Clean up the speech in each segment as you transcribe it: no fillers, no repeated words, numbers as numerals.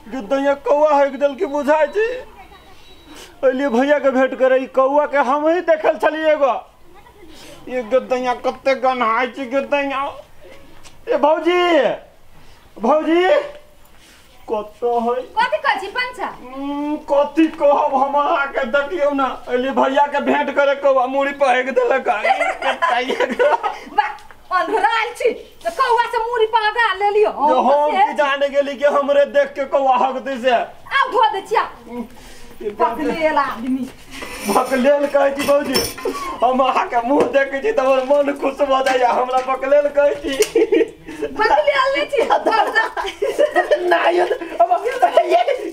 गदैया कौआ हक दल के बुझाय छी। अलिए भैया के भेंट करे ई कौआ के हम ही देखल छलिए एगो। ये गदैया कते गन्हाय छी गदैया। ए भौजी भौजी कत है कथि कहै छी पंचा? कथि कहब हम अहाँ के देखियौ ना। अलिए भैया के भेंट करे कौआ मुड़ी पर हक देलक। वाह अंधराल छी त कौआ से मुड़ी पगा लेलियो। जो हम की जाने गेली कि हमरे देख के कौआ हक दे से। आउ धो दे छिया। बकलेल आदमी बकलेल कहै छी भौजी। हम अहाँ के मुंह देखै छी त हमर मन खुश भ जाइया। हमरा बकलेल कहै छी। बकलेल नै छी नाइयो अब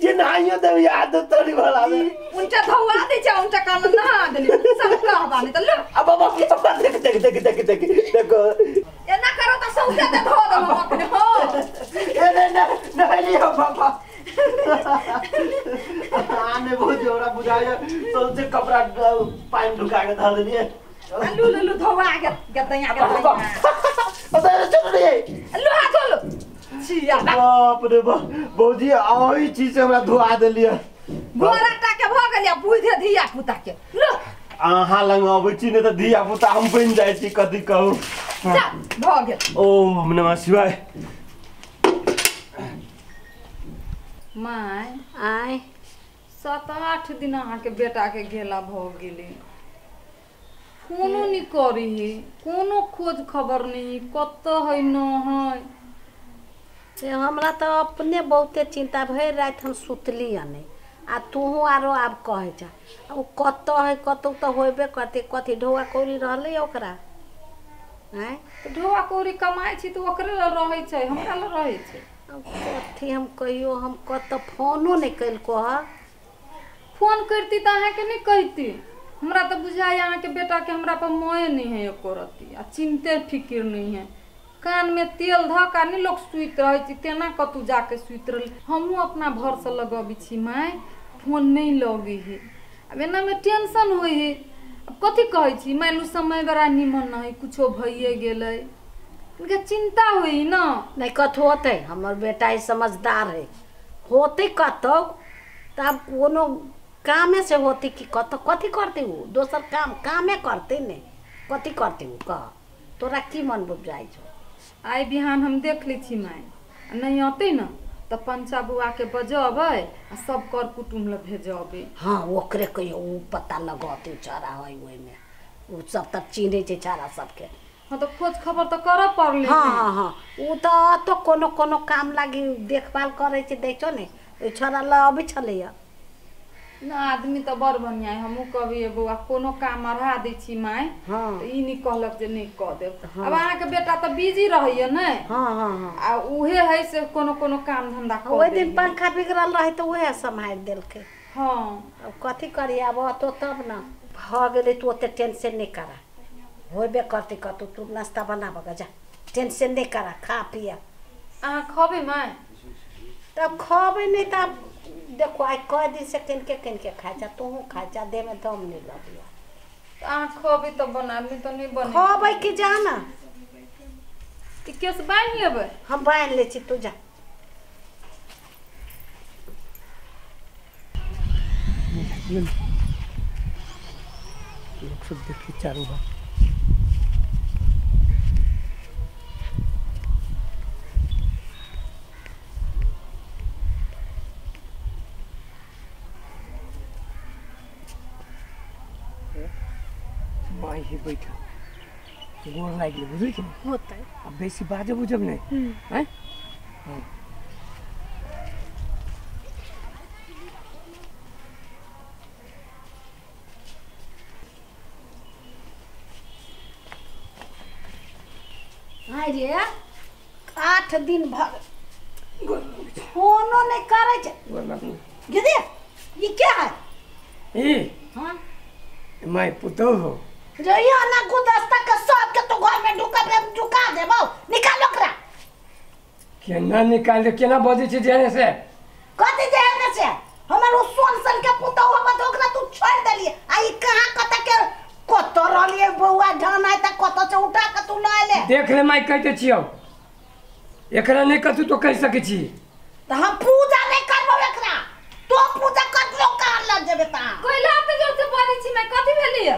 ये नाइयो दे याद तोरी भला उनटा धोआ दे छै उनटा कान नहा देली सब कहबा नै त लो। अब अब देख देख देख देख देख देखो एना करो त सौते दे धो देब अपने हो। ए ने ने नहली हो पापा आने बहुत जोरा बुझाया सौसे कपड़ा पानी ढुका के धर देलिए। लू लू लू धोआ के गदैया गदैया अरे चल रे लू हाथ धो लो छिया। बाप रे बाप भौजी आही चीज से हमरा धोआ देलिए। गोरा टा के भ गेलिया बुझे धिया पुता के लो। अहाँ लग अबै छी नै त धिया पुता हम बनि जाइ छी कथी कहू। जा भ गेल। ओम नमः शिवाय। My आय 7-8 दिन अहाँ के बेटा के गेला भ गेलै। कोनो नहीं करी है कोनो खोज खबर नहीं कत है न है। से हमरा तो अपने बहुते चिंता भरि राति हम सुतली नहीं आ तूहू आरो आब कहै छ ओ कत है कतौ तो होबे करते। कथी ढोआ कौड़ी रहलै ओकरा? आँय तऽ ढोआ कौड़ी कमाइ छी तऽ ओकरे लए रहै छै हमरा लए रहै छै। कथी हम कहियो हम कतौ फोनो नहीं कलको ह। फोन करती तऽ अहाँके नहीं कहती। हमरा तऽ बुझाइए अहाँके बेटाके हमरा पर मोहे नहीं है एको रत्ती आ चिंते फिकिर नहीं है। कान में तेल धऽ कऽ नहि लोक सुति रहै छै तेना कतहु जाके सुति रहल। हमहूँ अपना भरसँ लगबै छी my phone नहीं लगै है। आब एनामे टेंशन होइ है। आब कथी कहै छी मानि लू समय बड़ा निमन है कुछो भइए गेलै इनका चिंता होइ ना। नहीं कथो होतै हमर बेटा ही समझदार है। होतै कतौ तब कोनो कामे से होती कि कत कथी करते वो दोसर काम कामे करते ने कथी करते वो कह तोरा की मन बुझाइ छौ? आइ बिहान हम देख लै छी my नहीं अतै न तऽ पंचा बुआ के बजबै आ सब कर कुटुम्ब लए भेजबै। हाँ ओकरे कहियो उ पता लगतै छाड़ा है ओहिमे उ सब तब चिन्है छै छाड़ा सबके। हाँ तऽ खोज खबर तऽ करऽ पड़लै। हाँ हाँ हाँ उ तऽ तो कोनो कोनो काम लागी देखभाल करै छै दै छौ ने ओहि छाड़ा लए अबै छलैया ना। आदमी तऽ बड़ बढ़िया है। हमहूँ कहबियै बौआ कोनो काम अढ़ा दै छी my. हाँ तऽ ई नहि कहलक जे नहि कऽ देब। आब अहाँके बेटा तऽ बिजी रहैया ने। हाँ हाँ हाँ आ उहे है से कोनो कोनो काम धंधा कऽ ओहि दिन पंखा बिगड़ल रहै तऽ उहे सम्हारि देलकै। हाँ अब कथी करी आब अतो तब न भऽ गेलै। तू ओते टेंशन नहि करा होबे करतै कतौ। तू नाश्ता बनाबऽ जा टेंशन नहि करा खा पिया। अहाँ खबै my? तब खबै नहीं तब देखो आइ कए दिन से किनके किनके खाइ छ तोहूँ खाइ छ देहमे दम नहीं लगैया। अहाँ खबै तऽ बनाबी तऽ नहीं बने। खबै कि जा ना ई केस बान्हि लेबै? हम बान्हि लै छी तू जा। लोग सब देखी चारू भाग। माई ही बैठा गोर लागि गेलै बुझै छी होतै। आ बेसी बाजब बुझब नहि आँय। हाँ आइ रे 8 दिन भर फोनो नहीं करै छै। दीदी ई क्या है? ई हाँ my पुतोह हो जइया ना गुदस्ता के सब के तो घर में ढुका ढुका देबौ। निकाल ओकरा। केना निकाल दे? केना बजै छै जेने से? कथी जेने से? हमर उ सोन सन के पुतोह हम ओकरा तू छोड़ देलिए आ ई कहां कत के कत रहलिए बौआ ढन आय त कत से उठा के तू ल एले। देख ले माई कहते छियौ। एकरा नहीं कथू तो कह सकै छी। त हम पूजा नहीं करबो एकरा, तो पूजा करलो कार ल जेबे ता कोइला त जोर से बोलै छी मैं कथी भेलिए?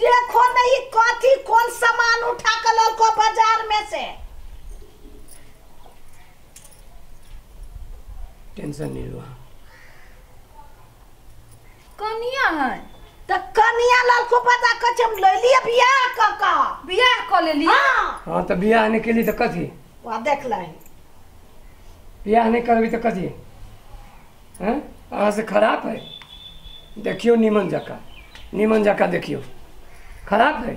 देखो नहीं कथी कौन सामान उठा के ललको बाजार में से। टेंशन नहीं लो। कनिया है त कनिया ललको बाजार के हम ले लिए बियाह क क बियाह क लेली। हां हां त बियाह नहीं केली त कथी? वा देख लही बियाह नहीं करबी त कथी? हैं अहाँ से खराब है? देखियो निमन जका, निमन जका देखियो खराब है।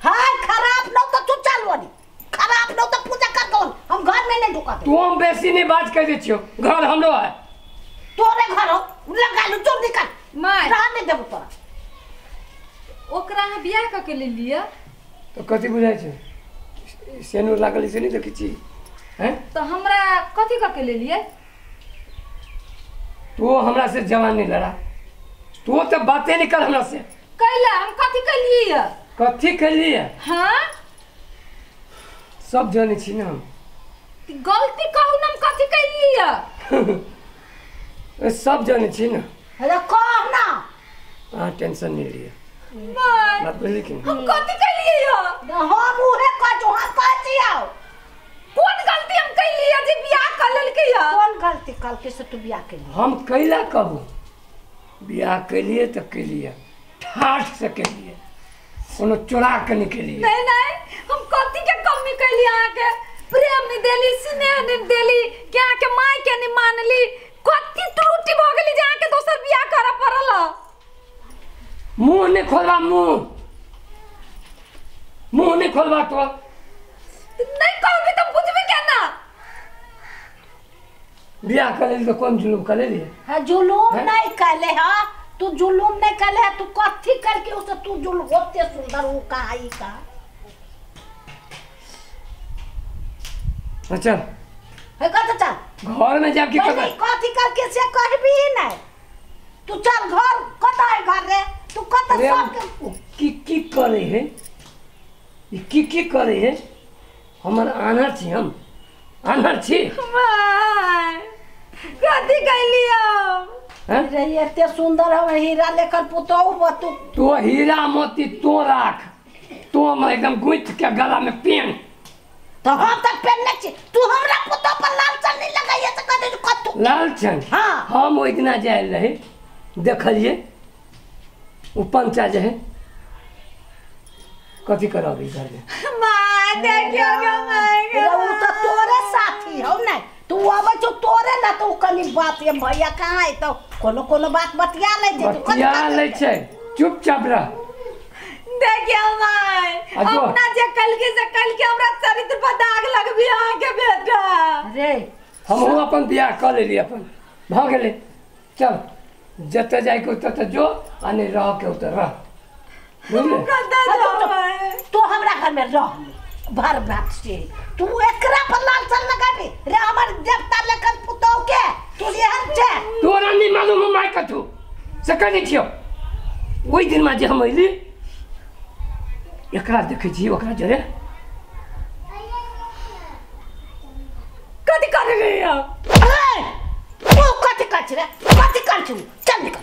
हां खराब न तो तू चल वनी, खराब न तो पूजा कर दो, हम घर में नहीं ढुका दे। तू हम बेसी नहीं बात कह दे छियो, घर हमरो है। तोरे घर हो लगा लू चल निकल, my रह नहीं देबो तोरा। ओकरा अहाँ बियाह क के लेलिए तो कथी बुझाय छै? सेनूर लागल से नहीं देखै छी हैं? तो हमरा कथी क के लेलिए? तू हमरा से जवान नहीं लड़ा, तू तो बातें नहीं कर हमरा से। कैला हम कथी कैलिए? कथी कैलिए? हां सब जानै छी ना हम। गलती कहू ना हम कथी कैलिए? सब जानै छी ना। अरे कह ना। हां टेंशन नहीं लिया बात बुझली कि हम कथी कैलिए? हम उहे कह जो हम कह छियौ। कौन गलती हम कैलिए जे बियाह क लेलकै? कौन गलती कलके से तू बियाह केली? हम कैला कहू बियाह केलिए त केलिए, ठाठ से केलिए, कोनो चोरा के नहीं केलिए। नहीं नहीं हम कथी के कमी कैली? अहाँ के प्रेम नहीं देली, स्नेह नहीं देली, कि अहाँ के माय के नहीं मानली, कथी त्रुटि भ गेली जे अहाँ के दोसर बियाह करऽ पड़ल? मुंह नहीं खोलबा, मुंह मुंह नहीं खोलबा तो नहीं कहबी त बुझबी केना? बियाह कर लेली तो कौन जुलूम कर लेली? हां जुलूम नहीं कले। हां तू जुलूम नहीं कले, तू कथी करके उसे तू जुलूम होते सुंदर वो कहा ई का। अच्छा है कत चल घर में जाके कर कथी करके से कहबी नहीं। तू चल घर कत है घर रे तू कत सब के की की करे है? ई की की करे है? हमर आनर छी, हम आनर छी। My कथी कैलियो? रे एते सुंदर हम हीरा लेकर पुतोहु बतू। तो हीरा मोती तो राख, तो हम एकदम गुथ के गला में पेन। तो हम त पेनने छी, तू हमरा पुतोह पर लालछन नहीं लगाइए से कह दे कतू लालछन। हां हम ओइ दिना जायल रहे देखलिए उ पंचा जे है कथी करबी घर में। My देखियो गे my रे उ त तोरे साथी हौ नै, तू आबै छौ तोरे ना तो कनी बात ये भैया कहाँ है तो कोनो कोनो बात बतिया लै छै। बतिया लै छै, चुपचाप रह। देखियो my अपना जे कल के से कल के हमरा चरित्र पर दाग लगबी अहाँ के बेटा। रे हमहू अपन बियाह क लेली, अपन भ गेलै। चल जतऽ जाइके ओतऽ जो आ नहीं रह के ओतऽ रह। तो हमरा घर में रह भर बात से तू एकरा पर लालछन लगाबी रे हमर देवता लेकर पुतोह के तू एहन छै तोरा नहीं मालूम हम my कथू से कहै छियौ। ओहि दिनमा जे हम अयली एकरा देखै छी ओकरा जरे कथी करे रे हम? ओ कथी कर छी रे कथी कर छी? चल निकल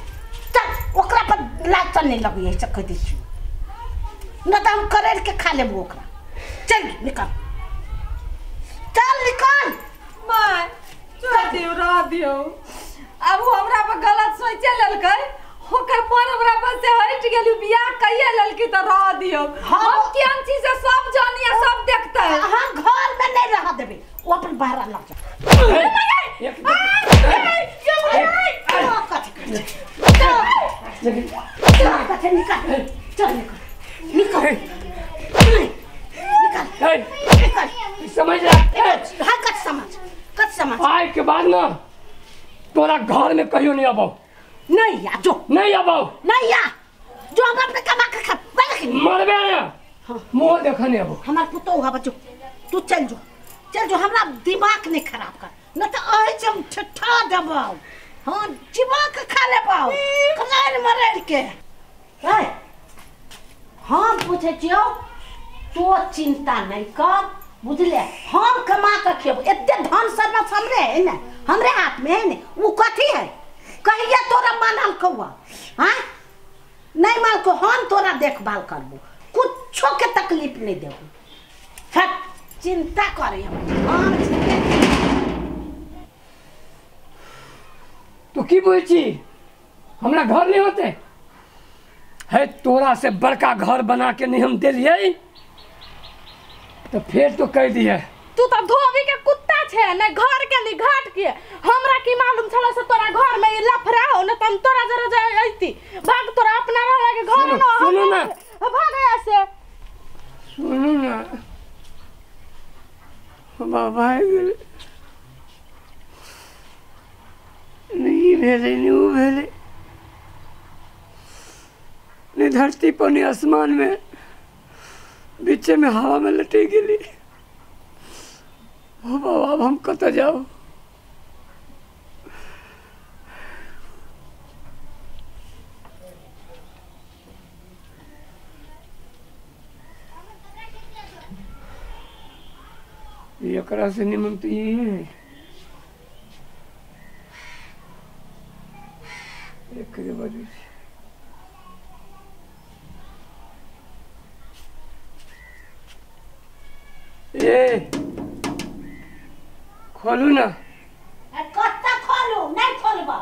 चल, ओकरा पर लालछन नहीं लगै से कह दै छियौ न त हम करेल के खा लेबो ओकरा। चल निकल चल निकल। My छोड़ दियौ रह दियौ। अब वो हमरा पर गलत सोचे लेलकै, ओकर मन हमरा पर से हटि गेली, बियाह कइए लेलकै त रह दियौ। हम केहन छी से सब जानिए सब देखतै। हम घर में नहीं रह देबै, ओ अपन बाहर लग जा। निकल चल निकल निकल निकल निकल। समझ जा। हाँ कत समझ कत समझ। आय के बाद ना तोरा घर में कहियो नहीं आबो। नहीं आ जो नहीं आबो नहीं आ जो हम अपने कमा के खा मरबे ना। हाँ। मुँह देखा नहीं आबो। हमार पुतोहु हवा जो तू चल जो चल जो, हमरा दिमाग नहीं खराब कर न तो अहि से हम ठठा देबौ। हाँ चिबा के खा लेबौ कलाइन मरल के। हम पूछे छियौ तो चिंता नहीं कर बुझले, हम कमा के खियबो। एते धन सर्वस हमरे है ने, हमरे हाथ में है ने, वो कथी है? कहिया तोरा मानल कौआ? हाँ नहीं मालको, हम तोरा देखभाल करबो, कुछो के तकलीफ नहीं देबो। हट चिंता करे हम। तू की बोल छी? हमरा घर नहीं होते है? तोरा से बड़का घर बना के नहीं हम दिलियै तो फिर तो कह दिए तू तो धोबी के कुत्ता छे ने, घर के नी घाट के। हमरा की मालूम छला से तोरा घर में ई लफड़ा हो न, तम तोरा जरा जाय ऐती भाग, तोरा अपना रह के घर न। सुनो ना, भाग ऐसे। सुनो ना बाबा गेलै नहीं भेलै, नहीं उ भेलै, नहीं धरती पर नहीं आसमान में, बीचे में हवा में लटक गेली। हो बाबा अब हम कत जाओ? एकरा से निमन तो यही है। एकरे बाजू से ए खोलू ना। कत्ता खोलू? नहीं खोलबो।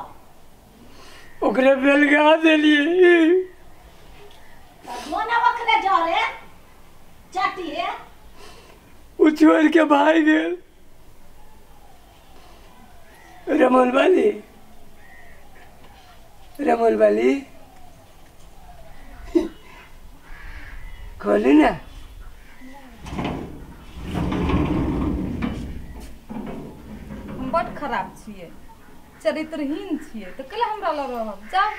ओकरे बेलगा देलिए। मोना ओकरे जरे चाटी है, उ छोड़ के भाग गेल। रमन वाली, रमन वाली खोलू ना। हम बड खराब छियै, चरित्रहीन छियै, तऽ कैला हमरा लग रहब? जाउ।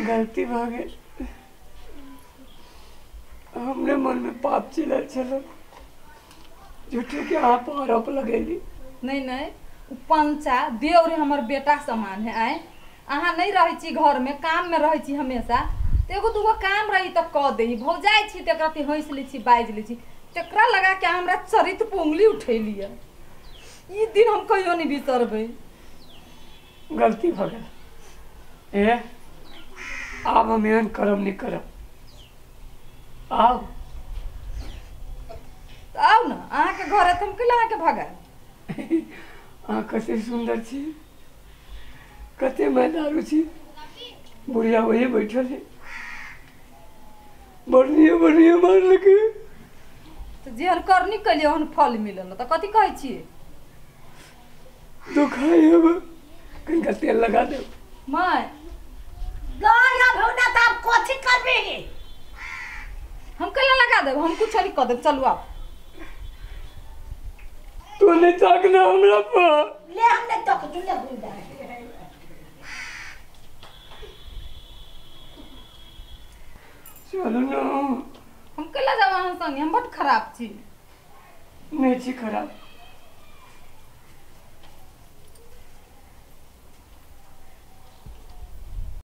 गलती भऽ गेल, हमरे मन में पाप चिलल छल, झूठे के अहाँ पर आरोप लगेली। नहीं नहीं, उ पंचा देवर हमर बेटा समान है। आय अहाँ नहीं रहै छी घर में, काम में रहै छी हमेशा, तऽ एगो दूगो काम रही तऽ कऽ दही। भौजाइ छी तऽ एकरा हँसि लै छी बाजि लै छी, तकरा लगा के हमरा चरित्र पर उंगली उठेलियै। ई दिन हम कहियो नहीं बिसरबै। गलती भऽ गेल। ए आब हम एहन करब नहीं करब। आउ आउ ना, अहाँके घर है तऽ हम कैला अहाँके भगायब? अहाँ कते सुन्दर छी, कते मैदारू छी। बुढ़िया वही बैठल है, बढ़िया बढ़िया मारलकै। तऽ जेहन करनी केलियै ओहन फल मिलल, तऽ कथी कहै छियै? दुखाइ हब, कनिका तेल लगा देब। माय गाय अब ना त अब कथी करबी? हम कैला लगा देब? हम कुछ नहीं कऽ देब। चलू आब। तू नहीं ताकना हमरा पर। ले हम नहीं तक ले घूम जा। चलू ना। हम कैला जाब अहाँ संगे? हम बड खराब छी। नहीं छी खराब।